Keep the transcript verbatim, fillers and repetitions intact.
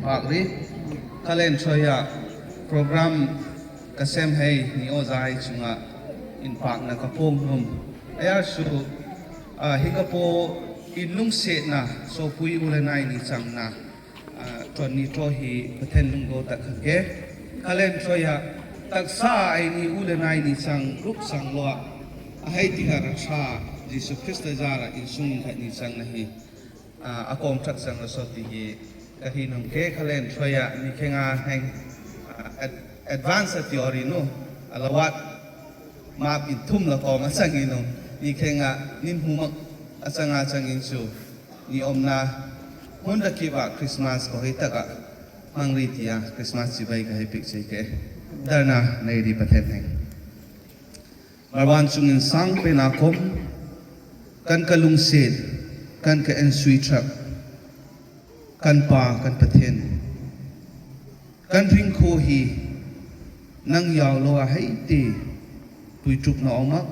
Pak ri, kalen choi a program kasem hei ni o zai chunga in pak na kapong hum. Aya su, ah, hi kapo in lungset na, sopui u le nai ni chang na, ah, ton ni to hi Pathen lungdo tak kha ke. Kalen choi a, taksa ai ni u le nai ni chang, rup sang lo a, ahei ti ha ra sa, Jesu Christa zara in sung in khat ni chang na hi. Ah, akom thak sang la sot ti hi kahi nung ke kalen choi a ni khenga heng, ah, ad-, advance a theory no, alawat map in thum la kom a sang ino, ni khenga nin humak a sang a sang in su, ni omna hun da ki ba Christmas ko hei taka mang ri tia Christmas chibai ka hei pik chei ke. Darna nei ri Pathen heng. Marwan chungin sang pena kom, kan ka lungset, kan ka ensui thak, kan pa, kan Pathen. Kan ring kho hi, nang yau lo a hei te, pui tuk na omak,